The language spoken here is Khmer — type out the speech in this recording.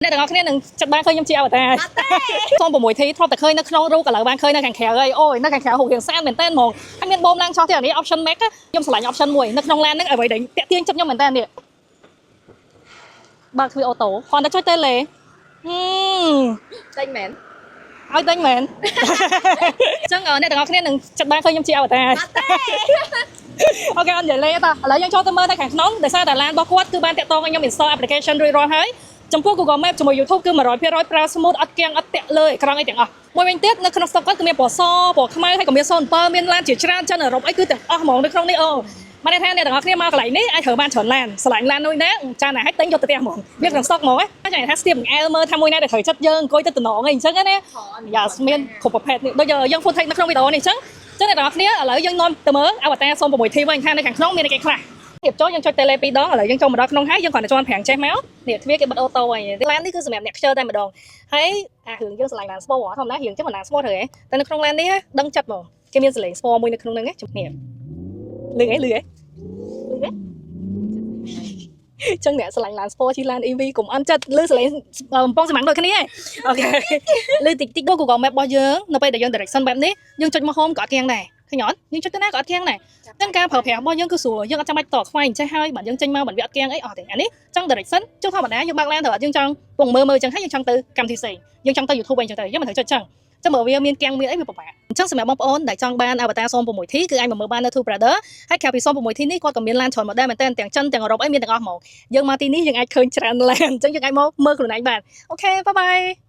អ្នកទាំងអស់គ្នានឹងចិត្តបានឃើញខ្ញុំជាអវតារ 06T ធ្លាប់តែឃើញនៅក្នុងរូបឥឡូវបានឃើញនៅខាងក្រៅហើយអូយនៅខាងក្រៅរូបរាងស្អាតមែនតើហ្មងហើយមានបូមឡើងចោះទៀតអានេះ option max ខ្ញុំឆ្លាញ់ option មួយនៅក្នុងឡានហ្នឹងអ្វីដែលតាក់ទាញចិត្តខ្ញុំមែនតើនេះបើកទ្វារ auto គ្រាន់តែចុច tele ហឹម ទិញមែន ឲ្យទិញមែន អញ្ចឹងអ្នកទាំងអស់គ្នានឹងចិត្តបានឃើញខ្ញុំជាអវតារ អត់ទេ OK អត់និយាយលេងទេតោះឥឡូវយើងចូលទៅមើលនៅខាងក្នុងដោយសារតែឡានរបស់គាត់គឺបានតាក់ទងឲ្យខ្ញុំ install application រួចរាល់ហើយចំពោះ Google Map ជាមួយ YouTube គឺ100%ប្រើ smooth អត់គៀងអត់តាក់លើអេក្រង់អីទាំងអស់មួយវិញទៀតនៅក្នុង stock គាត់គឺមានពណ៌សពណ៌ខ្មៅហើយក៏មាន07មានឡានជាច្រើនចិនអឺរ៉ុបអីគឺទាំងអស់ហ្មងនៅក្នុងនេះអូបានន័យថាអ្នកទាំងអស់គ្នាមកកន្លែងនេះអាចរើបានច្រើនឡានឆ្លាញ់ឡាននោះណាចាណាឲ្យទិញយកទៅផ្ទះហ្មងវាក្នុង stock ហ្មងណាចាំថាស្ទាបអែលមើលថាមួយណាដែលត្រូវចិត្តយើងអង្គុយទៅតំណងអីអញ្ចឹងណា យ៉ាមានគ្រប់ប្រភេទនេះដូចយើង footage នៅក្នុងវីដេអូនេះអញ្ចឹងអញ្ចឹងអ្នកទាំងអស់គ្នាឥឡូវយើងនាំទៅមើល Avatr 06T វិញថានៅខាងក្នុងមានអីគេខ្លះរៀបចូលយើងចុច tele ពីរដងឥឡូវយើងចូលមកដល់ក្នុងហើយយើងគ្រាន់តែជាន់ប្រាំងចេះមកនេះទ្វារគេបិទ auto ហើយឡាននេះគឺសម្រាប់អ្នកខ្ជិលតែម្ដងហើយអារឿងយើងស្រឡាញ់ឡាន sport ធម្មតារឿងចឹងមិនឡាន sport ត្រូវហ៎តែនៅក្នុងឡាននេះដឹងចិត្តហ្មងគេមានសលេង sport មួយនៅក្នុងហ្នឹងណាជំនាញលឺអីលឺអីលឺអីចឹងអ្នកស្រឡាញ់ឡាន sport ជិះឡាន EV កុំអន់ចិត្តលឺសលេងកំប៉ុងសម្ាំងដូចគ្នា OK លឺតិចតិច Google Map របស់យើងនៅពេលដែលយើង direction បែបនេះយើងចុចមក home ក៏អត់គៀងដែរឃើញអត់យើងចុចទៅណាក៏អត់គៀងដែរចឹងការប្រើប្រាស់របស់យើងគឺស្រួលយើងអត់ចាំបាច់តខ្វែងចេះហើយបាទយើងចេញមកបាទវាអត់គៀងអីអត់ទេអានេះចង់ direction ចុះធម្មតាយើងបើកឡានទៅអត់យើងចង់ពងមើលមើលចឹងហើយយើងចង់ទៅកម្មវិធីផ្សេងយើងចង់ទៅ YouTube វិញចឹងទៅយើងមិនត្រូវចុចចឹងចឹងបើវាមានគៀងមានអីវាពិបាកអញ្ចឹងសម្រាប់បងប្អូនដែលចង់បាន Avatr 06T គឺអាចមកមើលបាននៅ Two Brother ហើយក្រៅពី 06T នេះគាត់ក៏មានឡានច្រើន model មែនទែនទាំងចិនទាំងអឺរ៉ុបអីមានទាំងអស់ហ្មងយើងមកទីនេះយើងអាចឃើញច្រើនឡានអញ្ចឹងយើងអាចមកមើលខ្លួនឯងបាន OK bye bye.